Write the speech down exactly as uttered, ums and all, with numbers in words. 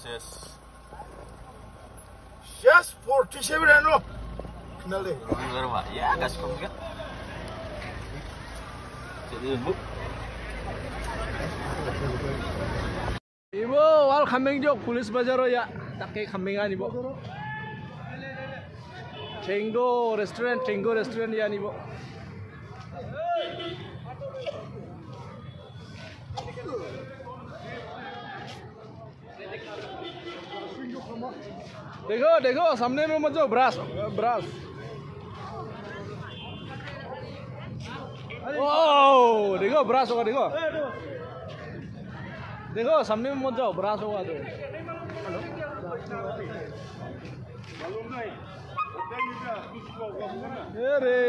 Yes. Yes, forty-seven, ano? Kenal deh. Baru, Pak. Ya, gas pun kan. Jadi, Bu. Ibu, wal khameng jok, police bazar ya. Tak ke khamengan, Ibu. Tango restaurant, Tango restaurant ya, Ibu. देखो, देखो, सामने में मत जाओ, ब्रास, ब्रास। ओ, देखो, ब्रास होगा, देखो। देखो, सामने में मत जाओ, ब्रास होगा तो। अरे।